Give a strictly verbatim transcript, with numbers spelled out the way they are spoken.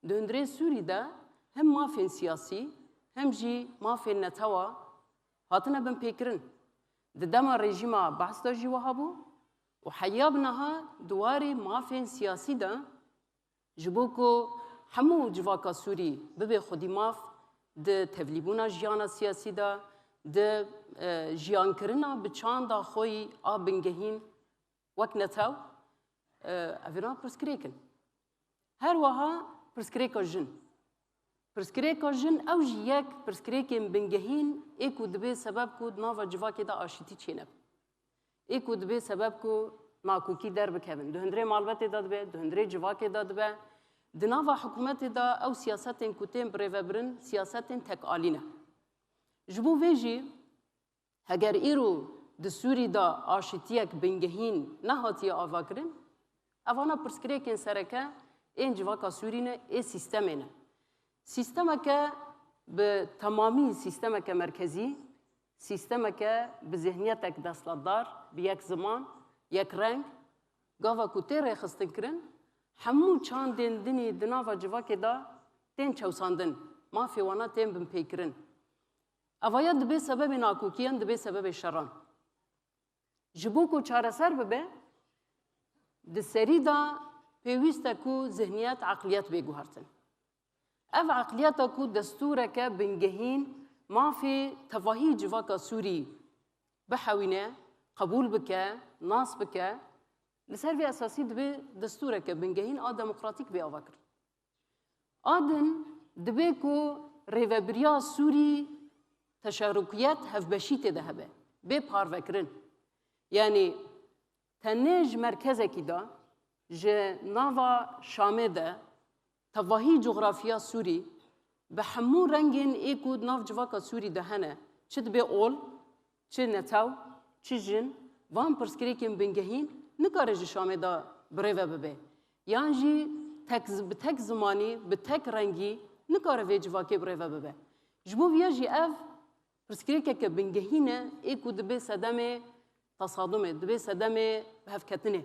Di hundirê Sûrî de hem mafên siyasî hem jî mafên netewa hatine binpêkirin. Di dema rejîma Baas de jî wiha bû û heya bi niha di warê mafên siyasî de ji bo ku hemû civaka Sûrî bibe xwedî maf di tevlîbûna jiyana siyasî de, di, e, jiyankirina bi çanda xwe yî a bingehîn wek netew, e, evîna pirsgirêk in. Her wiha pirsgirêka jin. Pirsgirêka jin ew jî yek pirsgirêkên bingehîn ê ku dibê sebeb ku di nava civakê de aşîtî çênebe. Ê ku dibê sebeb ku nakokî derbikevin. Di hundirê malbetê de dibe, di hundirê civakê de dibe. Di nava hikûmetê de ew siyasetên ku tên birêvebirin, siyasetên tekalî ne. Ji bo vê jî, heger îro di Sûrî de aşîtiyek bingehîn nehatiye avakirin, evana pirsgirêkên sereke ên civaka Sûrî ne, ê sîstemê ne. Sîstemeke bi temamî sîstemeke merkezî, sîstemeke bi zihniyetek destlatdar, bi yek ziman, yek reng, gava ku tê rêxistinkirin, hemû çandên dinî di nava civakê de tên çewsandin, mafê wana tên binpêkirin. Evaya dibê sebebê nakokiyan, dibê sebebê şeran. Ji bo ku çareser bibe, di serî de pêwîst e ku zihniyet, eqliyet bê guhertin. Ev eqliyeta ku destûreke bingehîn mafê tevahî civaka Sûrî bihewîne, qebûl bike, nas bike, li ser vê esasî dibê destûreke bingehîn a demokratîk bê avakirin. A din dibê ku rêvebiriya Sûrî teşerukiyet, hevbeşî tê de hebe, bê parvekirin. Yanî tenê ji merkezekî de, ji nava Şamê de, tevahî coxrafiya Sûrî, bi hemû rengên ê ku di nav civaka Sûrî de hene, çi dibê ol, çi netew, çi jin, van pirsgirêkên bingehîn nikare ji Şamê de birêve bibe. Yan jî tek zi-, bi tek zimanî, bi tek rengî nikare vê civakê birêve bibe. Ji bo viya jî ev pirsgirêkeke bingehîn e, ê ku dibê sedemê tesadumê, dibê sedemê bihevketinê.